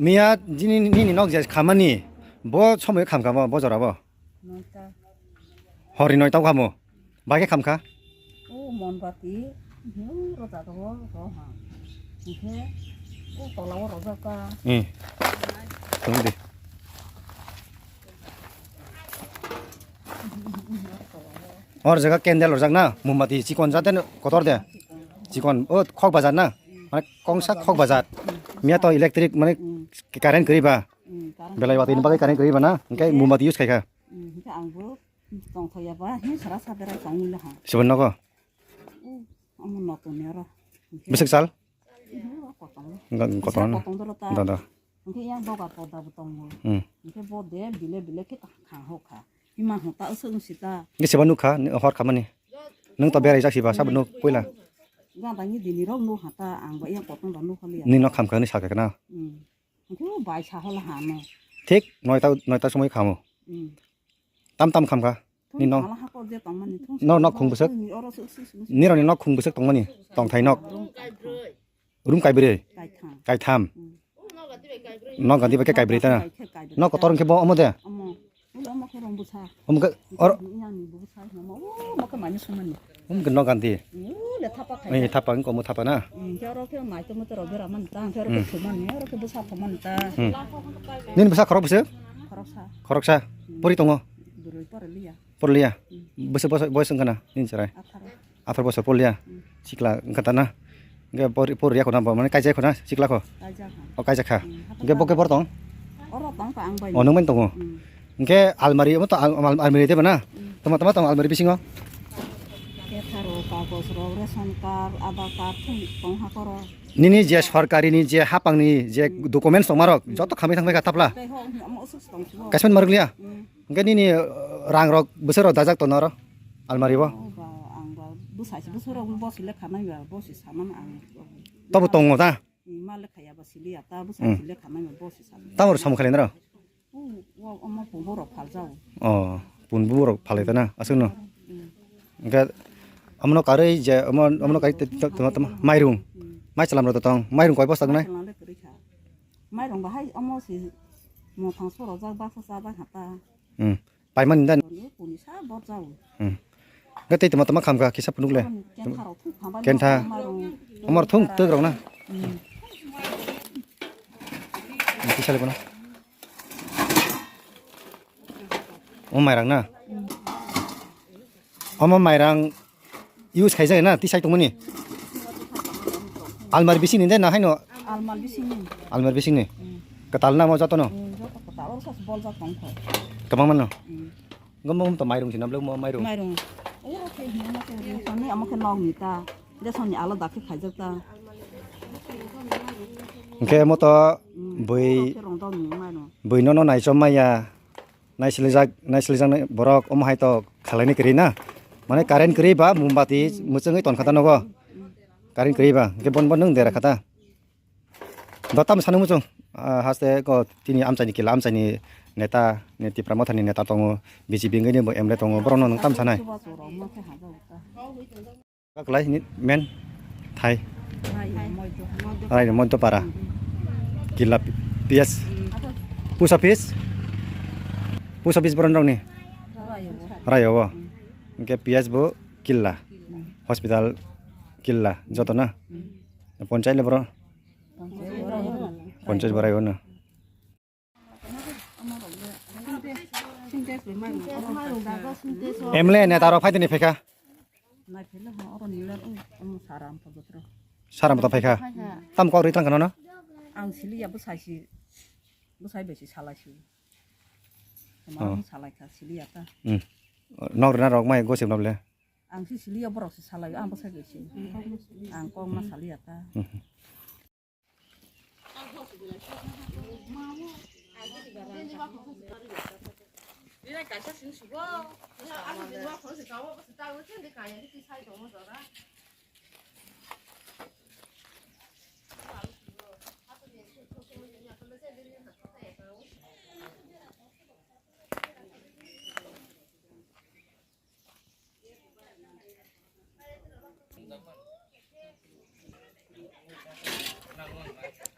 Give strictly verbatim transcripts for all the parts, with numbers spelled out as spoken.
Miya jini nini nok je khamani, bo somoi khamkha bo, bo jora bo. Noita. Hori noita kamo. Bai khe khamkha. O monbati, o rojak o, ro ha. Hingkhe, o tola o rojak ka. Hmm. Tong di. Or jaga candle rojak na, mombati chikon jat de kotor de. Chikon, o khok bajat na. Mane kongsa khok bajat. Miya to electric mane current kwrwi ba. Hmm, current. Belai watwi ni bagwi current kwrwi ba na. Hingkhe mombati use khai kha. Hmm, hingkhe ang bo tongthok ya ba, hing sara sa berai tong mili ha. Sibo nogo? O, omo nokton ni oro. Bwswk sal? Oro kotong. Nga-, kotong na? Kotong dolo ta. Da, da. Hingke yang boga poda bo tongo. Hmm. Hingke bo de bile bile khe khang ho kha. Hima hota usuk sita. Nge seba nukha, ni hor khamani. Nung to berai jak siba, sabo nuk puila. Gada ni dini rok nuk hata, ang ba yang kotong da nuk hali ya. Ni nok kham kha, ni sakha na. Hmm. Hingke o bai sa hola ha no. Thik noita, noita somoi khamo. Hmm. Tam tam khamkha. Ni nok. Thung thala hakor je tongmani, thung no nok khung bwswk. Thung ni oro suk suk suk suk. Nironi nok khung bwswk tongmani. Tongthai nok. Room kaibrwi. Room kaibrwi. Kaitham. Kaitham. Hmm. Nok ganti bai khe kaibrwi ta. Bai khe kaibrwi. Nok kotor hwnkhe bo omo de. Omo. Ui, omo khe rong bwsa. Omo khe or. Yang ni bwsa omo. Omo khe mani sumani. Omo khe nok ganti. Ui, le thapa khai. Ni thapa wngkha omo thapa na. Hmm, khe oro khe mai to moto rok bera mani ta, khe oro khe sumani, oro khe bwsa thumani ta. Hmm. Nini bwsa khorok bwswk? Khoroksa. Khoroksa. Hmm. Pori tongo? Bwrwi pori liya. Porliya. Hmm. Bwswk bwswk boyos wngkha na nini chwrai? Atharo. Atharo bosor porliya. Hmm. Sikla wngkha ta na. Hingke por-, porliya khona bo mane kaijak khona sikla kho. Kaijak kha. O kaijak kha. Hmm, hingke bo khe bor tong? Oro tong kha ang bai. O nung bai tongo. Hmm. Hingke almari omo to al-, al-, almari de ba na? Hmm. Toma toma tong almari bisingo. Atharo kagoj rok, ration card, Aadhaar card thung tong ha koro. Nini je sorkari ni je hapang ni je documents tong marok joto khamwi thang bai kha tapla. Tei ho, omo usuk tong sibo. Kaisa marok liya. Hmm. Hingke nini, uh, rang rok bwswk rok dajak tongo oro almari o? O ba, ang ba bwsai se bwswk rok bo si lekha nai ba, bo si samani ang. Tobo tongo ta? Ni ma lekha ya ba si liya ta, bwsai si lekha nai ba, bo si samani. Tamo rok samung khailai naro? O, o, omo pungbo rok phaljago. O, pungbo rok phalai ta na, aswk no? Hmm. Hingke omono karwi je, omo, omono karwi te, te, te, te, mairung. Hmm. Mai chwlam rok to tong, mairung koi bosta tongnai? Mai chwlam le kwrwi kha. Mairung bahai omo si mothang sorojak baksa chajak kha ta. Hmm. Paimani da. Kuni sa bor jao. Hmm. Ga tei tama tama khamkha kisa phunuk le. Kentha rok thung thamba. Kentha. Amar thung tek rok na. Hmm. Kisa le kono. O mairang na. Hmm. Omo mairang use khaijak na tisai tongmani. Almari bisingni de na haino? Almari bisingni. Almari bisingni. Hmm. Kwtal na mo jotono? Hmm, joto kwtal. Oro sas boljak tong kho. Kwbang mano? Hmm. Gombo to mairung sina blok mo mairung. Mairung. Oro khe hino na khe sani amo khe nok ni ta. De sani alada khe khaijak ta. Hingke mo to Hmm, bui oro khe rong dok ni mairung. Bui no no naichom maya. Naislijak, naislijaknai borok omo hai to khalaini kwrwi na. Mane current kwrwi ba mombati mwchwngwi tonkha ta nogo. Current kwrwi ba, hwnkhe bon bon nwng dera kha ta. Do tamo sanwi muchung, ah, haste ko tini amchaini kila, amchaini neta, ni Tipra Mothani neta tongo, B J P wngwi ni bo M L A tongo, borokno nwng tamo sanai. Kaklai ni men thai. Rai Moito Para. Killa P S. Post office. Post office boron rokni. Rayo bo. Hingke P S bo Killa. Hospital Killa joto na. Ponchai le boro. Ponchai borai no. M L A neta rok phaitini phaikha. Saram to phaikha. Tam kok ri tangkha no? Ang siliya bwsai si, bwsai bai si salai si. Oh. Salai kha siliya ta. Hmm. Nok rina rok mai gosip noble. Ang si siliya borok si salai, ang bwsai bai si. Ang kok ma saliya ta. Hmm.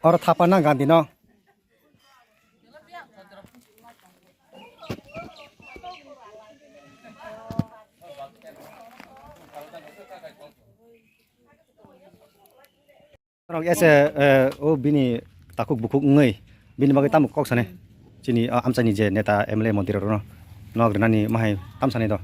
Oro thapa na Gandhi no. Norok ese, eh, o bini takhuk bukhuk wngwi bini bagwi tamo kok sanai? Chini, ah, amchaini je neta M L A montri rokno nok rinani mahai tam sanai do?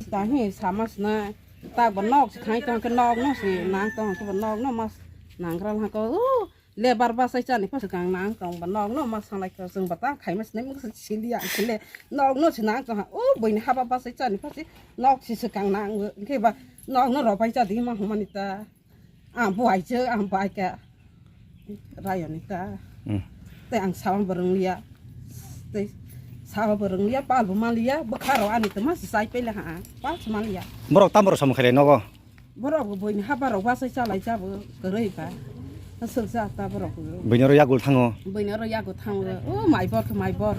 Dahi sama sina tak ba nok si khai tong ke nok no si nang tong ke ba nok no mas nang kral ha ko, uh, lebar ba sai chani pa kang nang tong ba nok no mas sanglai ko sung ba ta khai mas nem si liya si le nok no si nang tong ha, uh, boini haba ba sai chani pa si nok si se kang nang ke ba nok no ro pai cha di ma humani ta. Ah, buai je, ang bai ka. Rayoni ta. Hmm. Tei ang sawan borong liya. Tei sawa borong liya, pal bo maliya, bwkha ro ani tama si sai pele ha, pal si maliya. Borok tam borok samung khailai nogo? Borok bo boini haba rok wasai chalai jabo, kwrwi ba. Aswk ja ta borok bo. Boini oro yagul thango. Boini oro yago thango. O mai bor, mai bor.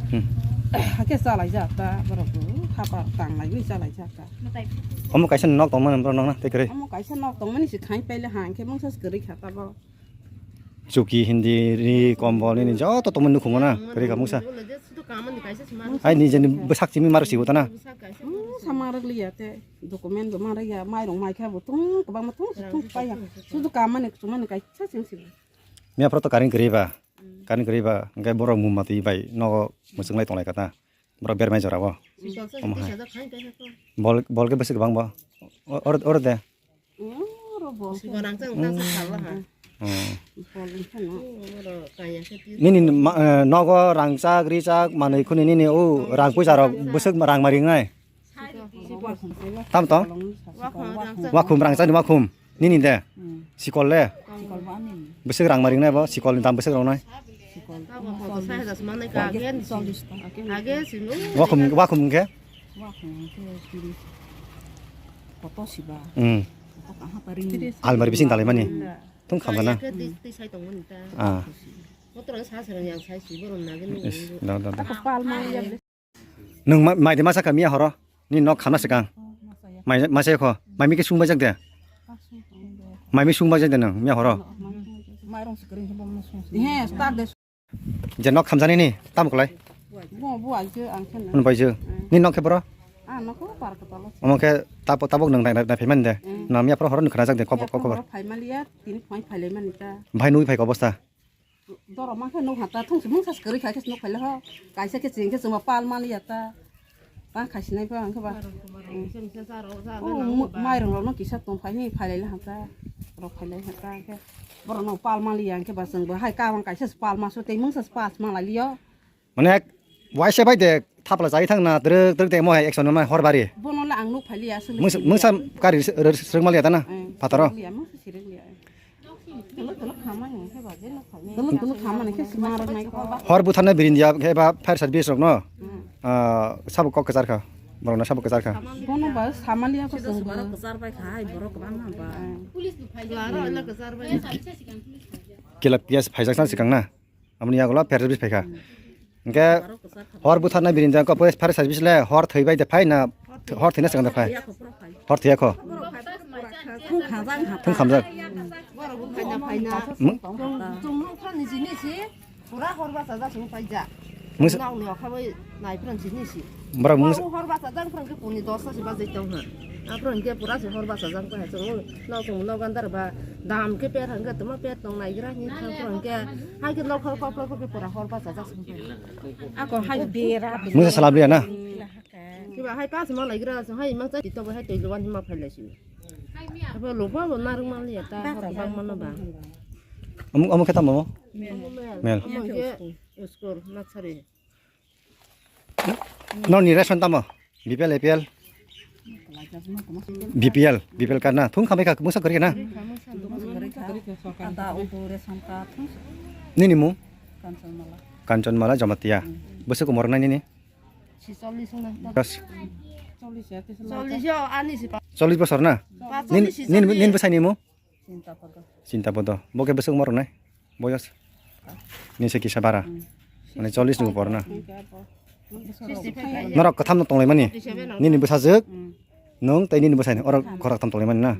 Hmm. Hake chalai ja ta borok bo. Haba tanglai wi chalai ja ta. Omo kaisa nok tongmani bro nokna tei kwrwi. Omo kaisa nok tongmani se khai paile ha, hwnkhe mungsa se kwrwi kha tabok. Chuki, hindi, ri, kombol, nini joto tongmani nukhungo na, kwrwi kha mungsa. Ai, nijeni bwsak chimi maro sigo tana. Hmm, sama rwgliya te, document bo ma rwya, mairung mai kha bo tung, kwbangma tung, tung pai ya. Sudu kamani, chumani kaisa chwng sigo. Miya phoro to current kwrwi ba, current kwrwi ba, hwnkhe borok mumati bai nogo mwchwnglai tonglai kha ta. Borok bermai jora bo. Omo hai. Bol, bol khe bwswk kwbang bo. O-, or, or de. Hmm. Nini ma-, eh, nogo rangchak, richak, manwi khuni nini o rang puisa rok bwswk rang mari wngnai? Tam to? Wakhum rangchak ni wakhum. Nini de? Hmm. Sikol le? Sikol bo ani. Bwswk rang mari wngnai bo? Sikol ni dam bwswk rok nai? Sikol. Abo kok sai hadas manai ka age ni si. Age si no. Wakhum, wakhum hwnkhe? Wakhum hwnkhe tiris. Koto siba. Hmm. Koto kaha paring. Almari bising dalai mani. Hmm. Thung khamjana. Age twi, twi sai tongmani ta. Ah. Motor sa sa yang sai si borom nagin. Is, da, da, da. Ako pal ma ya. Nwng ma-, mai de masa kha miya horo? Ni nok khamna swkang. Mai, masa kho. Mai mi khe sung bajak de. Mai mi sung bajak de nwng miya horo. He, start de. Je nok khamjani ni tam kwlai. Bo, bo aje ang khe na. Hwn bai je. Ni nok khe boro? Ah, nok ko par ko talo. Omo khe tabo, tabok nwng nai, nai, nai phai man de. Hmm. Na miya phoro horo nwng khna jak de kok, kok, kok. Phai maliya, tin phai phai lai mani ta. Bhai nui phai ko bosta. Doro ma khe nuk ha ta, thung si mungsa se kwrwi kha khe nuk phai le ho. Kaisa khe ching khe chwngma pal maliya ta. Ta khai sinai pha ang khe ba. Mairung rok no kisa tong phai ni phai lai le ha ta. Rok phai lai ha ta khe. Borok no pal maliya ang khe ba chwng bo hai ka wng kaisa se pal ma so tei mungsa se pal ma lai liyo. Mane waisa bai de thapla chai thang na trwk trwk de mo hai action ma hor bari. Bono le ang nuk phai liya aswk. Mungsa, mungsa kari srwng maliya ta na. Phataro. Mungsa sirwk liya. Hor butharnai birindia khe ba fire service rok no, ah, sabo kok kwchar kha, borok no sabo kwchar kha. Bono ba samaliya ko chwng bo. Kwchar bai kha, hai borok kwbangma ba. Police bo phai jak. Kila P S phaijak san swkang na, aboni yagulo fire service phaikha. Hwnkhe hor butharnai birindia kok fire service le hor thwi bai de phai na, hor thwina swkang de phai. Hor thwiya kho. Thung khamjak. Pura hor bachajak song paijak. Mungsa- Nokni okha bai nai phran sini si. Borok mungsa- Hor bachajak phran khe puni dosta si bajai tong ha. Aphran khe pura se hor bachajak bai ha chwng. Nok chwng nok gandar ba dam khe per hangkhe tamo per tong naigra ni thang phran khe. Hai khe nok hor kok kok khe pura hor bachajak song pai. Ako hai bera. Mungsa salab liya na? Kiba hai pas ma lai gra so hai mang cha to hai tei luan ma phai lai si. Abo lupa bo narung ma liya ta hor bang ma no ba. Amuk amuk khe tamo? Mel. Amuk khe school nasari. No ni ration tamo? B P L, A P L? B P L, B P L card na. Thung khamai kha, mungsa kwrwi na? Ada utu ration card. Nini mung? Kanchanmala. Kanchanmala Jamatia. Bwswk umor nai nini? Si chollish na. Gas. Chollish ya, tis chollish ya, ani si pa. Chollish bosor na? Nin, nin, nin bwsai ni mo? Chinta podo. Chinta podo. Bo khe bwswk umor nai? Boyos? Ni se kisa bara. Mane chollish ni upor na? Sixty five. Norok kwtham no tonglai mani? Forty seven. Nini bwsajwk? Nwng tei nini bwsai ni oro khorok tham tonglai mani na?